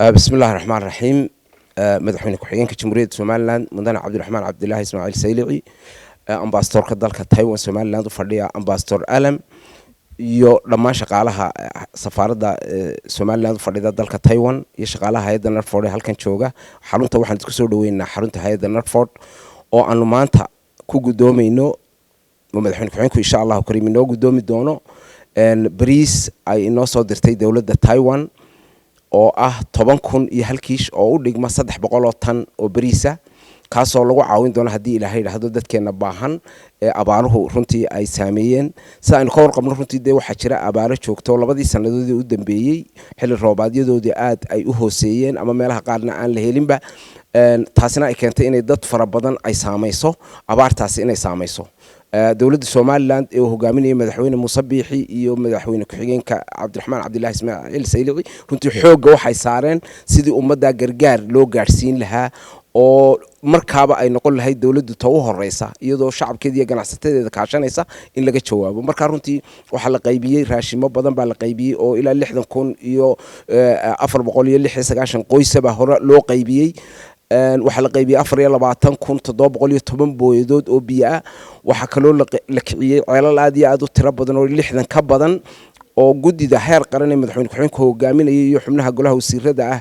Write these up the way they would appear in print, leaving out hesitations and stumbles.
Bismi illahi raxmaan raxiim. Madaxweyne ku-xigeenka Jamhuuriyadda Somaliland, mudane Cabdiraxmaan Cabdilaahi Ismaaciil Saylici, ambasadorka dalka Taiwan Somaliland u fadhiya, Ambassador Alam, iyo dhammaan shaqaalaha safaaradda Somaliland u fadhida dalka Taiwan iyo shaqaalaha hay-adda NETFOND ee halkan jooga xarunta, waxaan isku soo dhaweynaynaa xarunta hay-adda NETFOND oo aanu maanta ku guddoomayno, madaxweyne ku-xigeenku insha Allahu kariim inoo guddoomi doono, bariis ay inoo soo dirtay dowladda Taiwan oo ah 10,001 kiish oo u dhigma 300 oo tan oo bariisa, kaasoo lagu caawin doono, haddii Ilaahay idhaahdo, dadkeena baahan ee abaaruhu runtii ay saameeyeen. Sida aynu ka warqabno, runtii dee waxaa jira abaaro joogto labadii sannadoodii u dambeeyey, xilli roobaadyadoodii aad ay u hooseeyeen ama meelaha qaarna aan la helinba, taasina ay keentay inay dad fara badan ay saamayso abaartaasi, inay saamayso. Dowladda Somaliland ee uu hogaaminayay madaxweyne Muuse Biixi iyo madaxweyne ku-xigeenka Cabdiraxmaan Cabdillahi Ismaaciil Saylici runtii xoogga waxay saareen sidii ummadda gargaar loo gaadhsiin lahaa oo markaaba ay noqon lahayd dowladdu ta u horeysa, iyadoo shacabkeeda iyo ganacsatadeeda kaashanaysa, in laga jawaabo. Marka runtii waxaa la qaybiyey raashimo badan baa la qaybiyey oo ilaa 60,496 qoysaba hore loo qaybiyey. Waxaa la qaybiyey 24,710 booyadood oo biyo ah. Waxaa kaloo la kiciyey ceelal aad iyo aad u tiro badan oo 60 ka badan oo guddida heer qaran ee madaxweyne ku-xigeenka hogaaminaya iyo xubnaha golaha wasiirada ah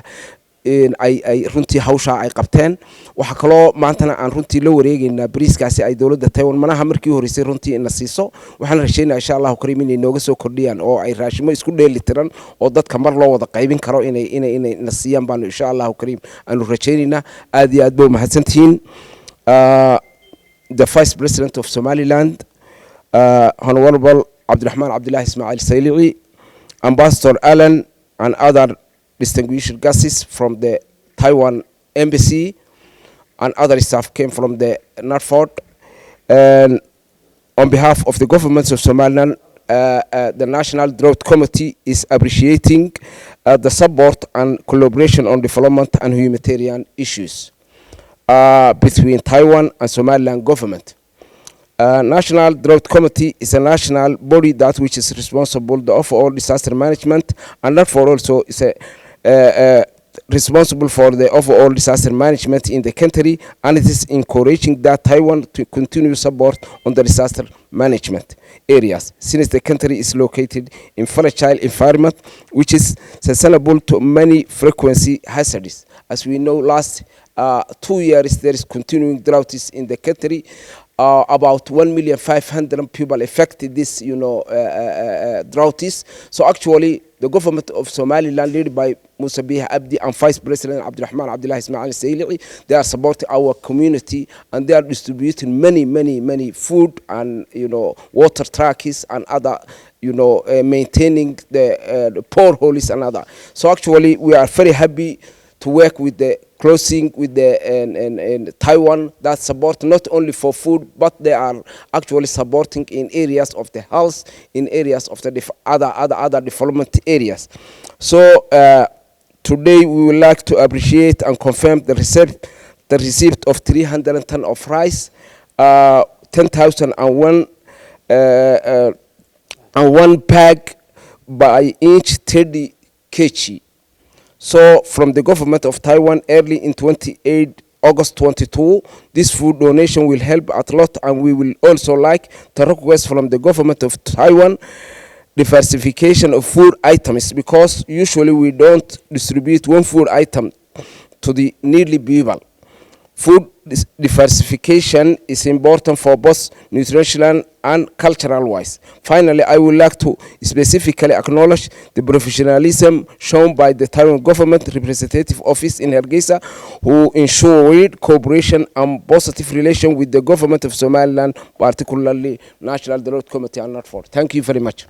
ay runtii hawshaa ay qabteen. Waxaa kaloo maantana aan runtii la wareegeynaa bariiskaasi ay dowladda Taiwan manaha markii horeysay runtii ina siiso. Waxaan rajaynaya insha Allahu kariim inay nooga soo kordhiyaan oo ay raashimo isku dheeli tiran oo dadka mar loo wada qaybin karo inay na siiyaan baanu insha Allahu kariim aanu rajaynaynaa. Aad iyo aad ba umahadsantihiin. The Vice President of Somaliland, Honorable Abdurrahman Abdullah Ismail Saylici, Ambassador Allen, and other distinguished guests from the Taiwan Embassy and other staff came from the NETFOND. And on behalf of the government of Somaliland, the National Drought Committee is appreciating the support and collaboration on development and humanitarian issues between Taiwan and Somaliland government. National Drought Committee is a national body that which is responsible the overall disaster management, and therefore also is a responsible for the overall disaster management in the country, and it is encouraging that Taiwan to continue support on the disaster management areas, since the country is located in fragile environment which is susceptible to many frequency hazards. As we know, last 2 years there is continuing droughts in the country. About 1,500,000 people affected this droughts. So actually, the government of Somaliland, led by Musa Bihi Abdi and Vice President Abdurrahman Abdullah Ismail Saylici, they are supporting our community and they are distributing many, many, many food and water trucks and other, maintaining the boreholes and other. So actually, we are very happy to work with the closing with the and Taiwan that support not only for food, but they are actually supporting in areas of the health, in areas of the other development areas. So today we would like to appreciate and confirm the receipt of 310 of rice, 10,001 and one bag by each 30 kg. So from the government of Taiwan early in 28 August 22, this food donation will help a lot, and we will also like to request from the government of Taiwan diversification of food items, because usually we don't distribute one food item to the needy people. Food diversification is important for both nutritional and cultural wise. Finally, I would like to specifically acknowledge the professionalism shown by the Taiwan government representative office in Hargeisa, who ensured cooperation and positive relation with the government of Somaliland, particularly National Drought Committee and NETFOND. Thank you very much.